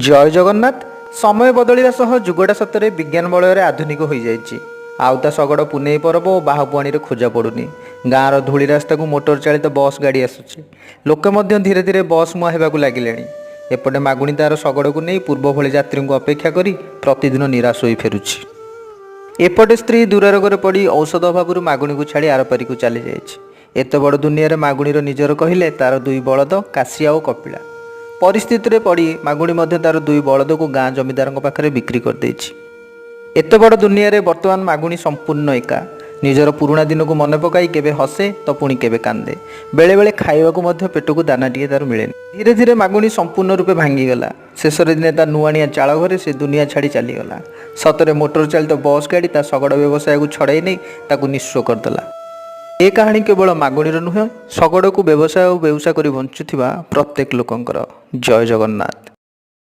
ଜୟ ଜଗନ୍ନାଥ। ସମୟ ବଦଳିବା ସହ ଯୁଗଟା ସତରେ ବିଜ୍ଞାନ ବଳରେ ଆଧୁନିକ ହୋଇଯାଇଛି। ଆଉ ତା ଶଗଡ଼ ପୁନେଇ ପରବ ଓ ବାହୁପୁଆଣିରେ ଖୋଜା ପଡ଼ୁନି। ଗାଁର ଧୂଳି ରାସ୍ତାକୁ ମୋଟର ଚାଳିତ ବସ୍ ଗାଡ଼ି ଆସୁଛି। ଲୋକେ ମଧ୍ୟ ଧୀରେ ଧୀରେ ବସ୍ ମୁହାଁ ହେବାକୁ ଲାଗିଲେଣି। ଏପଟେ ମାଗୁଣି ତାର ଶଗଡ଼କୁ ନେଇ ପୂର୍ବ ଭଳି ଯାତ୍ରୀଙ୍କୁ ଅପେକ୍ଷା କରି ପ୍ରତିଦିନ ନିରାଶ ହୋଇ ଫେରୁଛି। ଏପଟେ ସ୍ତ୍ରୀ ଦୁରାରୋଗରେ ପଡ଼ି ଔଷଧ ଅଭାବରୁ ମାଗୁଣିକୁ ଛାଡ଼ି ଆରପାରିକୁ ଚାଲିଯାଇଛି। ଏତେ ବଡ଼ ଦୁନିଆରେ ମାଗୁଣିର ନିଜର କହିଲେ ତାର ଦୁଇ ବଳଦ କାଶିଆ ଓ କପିଳା। ପରିସ୍ଥିତିରେ ପଡ଼ି ମାଗୁଣି ମଧ୍ୟ ତାର ଦୁଇ ବଳଦକୁ ଗାଁ ଜମିଦାରଙ୍କ ପାଖରେ ବିକ୍ରି କରିଦେଇଛି। ଏତେ ବଡ଼ ଦୁନିଆରେ ବର୍ତ୍ତମାନ ମାଗୁଣି ସମ୍ପୂର୍ଣ୍ଣ ଏକା। ନିଜର ପୁରୁଣା ଦିନକୁ ମନେ ପକାଇ କେବେ ହସେ ତ ପୁଣି କେବେ କାନ୍ଦେ। ବେଳେବେଳେ ଖାଇବାକୁ ମଧ୍ୟ ପେଟକୁ ଦାନାଟିଏ ତାର ମିଳେନି। ଧୀରେ ଧୀରେ ମାଗୁଣି ସମ୍ପୂର୍ଣ୍ଣ ରୂପେ ଭାଙ୍ଗିଗଲା। ଶେଷରେ ଦିନେ ତା ନୁଆଣିଆ ଚାଳ ଘରେ ସେ ଦୁନିଆ ଛାଡ଼ି ଚାଲିଗଲା। ସତରେ ମୋଟର ଚାଳିତ ବସ୍ ଗାଡ଼ି ତା ଶଗଡ଼ ବ୍ୟବସାୟକୁ ଛଡ଼ାଇ ନେଇ ତାକୁ ନିଃସ୍ୱ କରିଦେଲା। ଏ କାହାଣୀ କେବଳ ମାଗୁଣିର ନୁହେଁ, ଶଗଡ଼କୁ ବ୍ୟବସାୟ ଓ ବେଉସା କରି ବଞ୍ଚୁଥିବା ପ୍ରତ୍ୟେକ ଲୋକଙ୍କର। ଜୟ ଜଗନ୍ନାଥ।